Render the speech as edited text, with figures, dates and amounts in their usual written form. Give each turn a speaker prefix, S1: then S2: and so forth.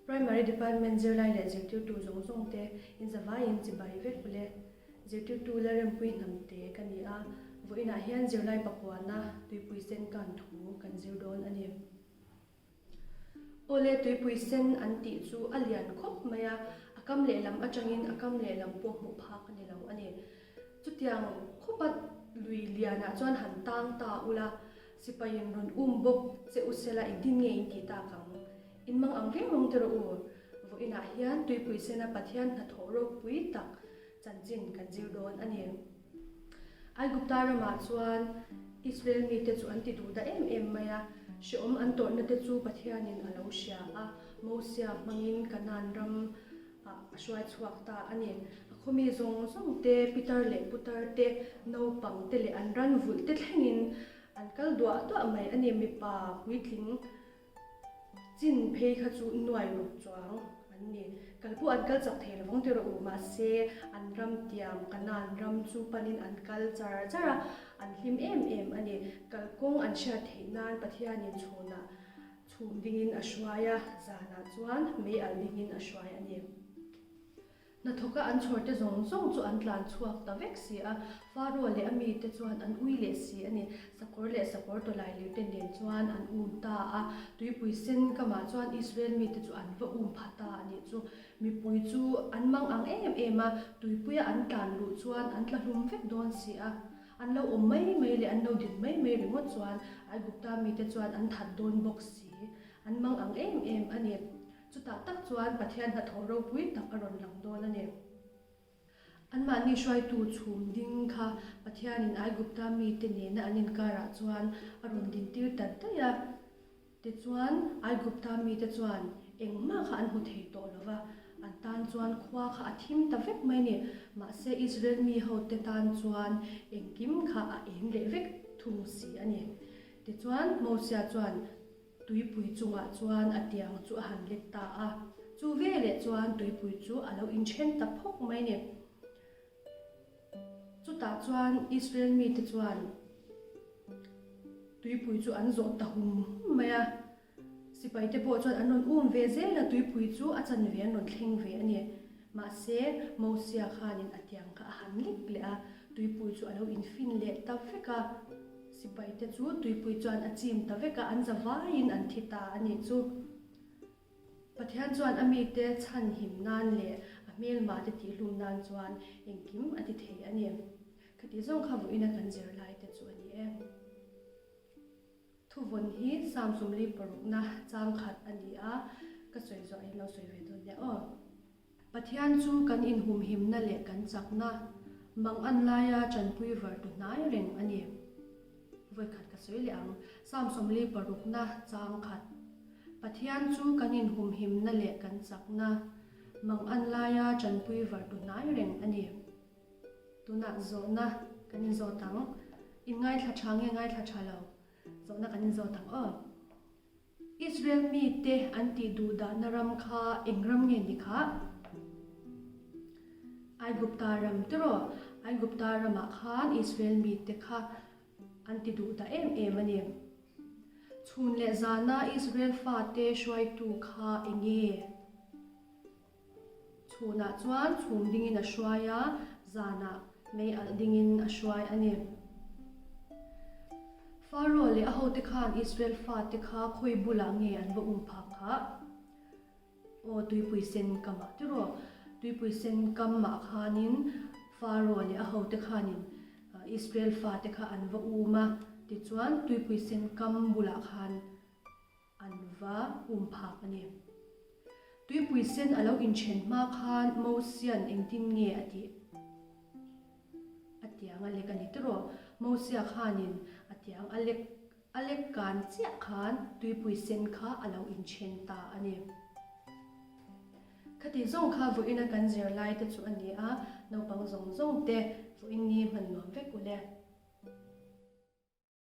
S1: Primary Department zirlai leh zirtirtu zawng zawng te inzavaiin chibai vek ule. Zirtirtu Lalrempui hnamte ka ni a, vawiinah hian zirlai pakuana tuipui sen kan thu kan zir dawn a ni. Awle tuipui sen an tih chu a lian khawp mai a, a kam lehlam atangin a kam lehlam pawh hmuh phak a ni lo a ni. Chutiang khawpa lui lianah chuan han tang ta ula, Sipaiin rawn um bawk che u sela engtin nge in tih tak ang? In mang ang reng rawng te rawh u. Vawiinah hian tuipui sena Pathian hnathawh ropui tak chanchin kan zir dawn a ni. Aigupta ramah chuan Israel mite chu an ti duh da em em mai a, hrehawm an tawrhna te chu Pathianin a lo hria a, Mosia hmangin Kanaan ram ah a hruai chhuak ta a ni. A khawmi zawng zawng te, pitar leh putar te, naupang te leh an ran vulh te thlengin an kal duah duah mai a ni. Mipa puitling chin phei kha chu nuai ruk chuang an ni. Kal pawh an kal chak thei lovang ti rawh u, mahse an ram tiam Kanaan ram chu panin an kal char char a, an hlim em em a ni. Kalkawng an hriat theih nan Pathianin chhunah Chhum dingin a hruai a, zanah chuan mei alh dingin a hruai a ni. Hnathawka an chhawrte zawng zawng chu an tlan chhuak ta vek si a, Faro leh a mite chuan an ui leh si a ni. Sakawr leh sakawr tawlailirte nen chuan an um ta a, tuipui sen kamah chuan Israel mite chu an va um pha ta a nih chu. Mipui chu an mang ang em em a, tuipuia an tlan luh chuan an tla hlum vek dawn si a. An lo awm mai mai leh an lo din mai mai ringawt chuan Aigupta mite chuan an that dawn bawk si. An mang ang em em a ni. Chutah tak chuan Pathian hnathawh ropui tak a rawn lang dawn a ni. Anmahni hruaitu chhum ding kha Pathianin Aigupta mite nena an inkarah chuan a rawn dintir ta daih a. Tichuan, Aigupta mite chuan engmah kha an hmu thei tawh lo va, an tan chuan khua kha a thim ta vek mai a ni. Mahse, Israel mi hote tan chuan engkim kha a eng leh vek thung si a ni. Tichuan, Mosia chuan tuipui chungah chuan a tiang chu a han lek ta a, chu veleh chuan tuipui chu a lo inthen ta phawk mai a ni. Chutah chuan Israel mite chuan tuipui chu an zawh ta hum hum mai a, sipaite pawh chuan an rawn um ve zel a, tuipui chu a chanve an rawn thleng ve a ni. Mahse, Mosia khanin a tiang kha a han lek leh a, tuipui chu a lo infin leh ta vek a, sipaite chu tuipui chuan a chim ta vek a, an za vaiin an thi ta a nih chu. Pathian chuan a mite chhanhim nan leh a hmelmate tihhlum nan chuan engkim a ti thei a ni. Khati zawng kha vawiina kan zirlai te chu a ni e. Thuvawn hi Psalm 46na chang khat a ni a, ka sawi zawh in lo sawi ve dawn nia aw. Pathian chu kan inhumhimna leh kan chakna, mangan laia tanpui vartu hnai reng a ni. Vawikhat ka sawi leh ang, Psalm 46na chang khat. Pathian chu kan inhumhimna leh kan chakna, mangan laia tanpui vartu hnai reng a ni. Tunah zawhna kan inzawt ang. In ngaithla tha nge ngaithla tha lo? Zawhna kan inzawt ang aw. Israel mite an tih duh dahna ram kha eng ram nge ni kha? Aigupta ram tiraw? Aigupta ramah khan Israel mite kha an ti duh dah em em a ni. Chhun leh zana Israel fate hruaitu kha eng nge? Chhunah chuan chhum dingin a hruai a, zanah mei alh dingin a hruai a ni. Faro leh a hote khan Israel fate kha khawi bulah nge an va um phak kha? Aw, tuipui sen kamah tiraw? Tuipui sen kamah khanin Faro leh a hote khanin Israel fate kha an va um a, tichuan tuipui sen kam bulah khan An va um phak a ni. Tuipui sen a lo inthen hma khan Mosia'n engtin nge a tih? A tiang a lek a ni tiraw? Mosia khanin a tiang a lek a lek kan chiah khan tuipui sen kha a lo inthen ta a ni. Khati zawng kha vawiina kan zirlai te chu a ni a, naupang zawng zawng te vawiin ni hman nuam vek ule.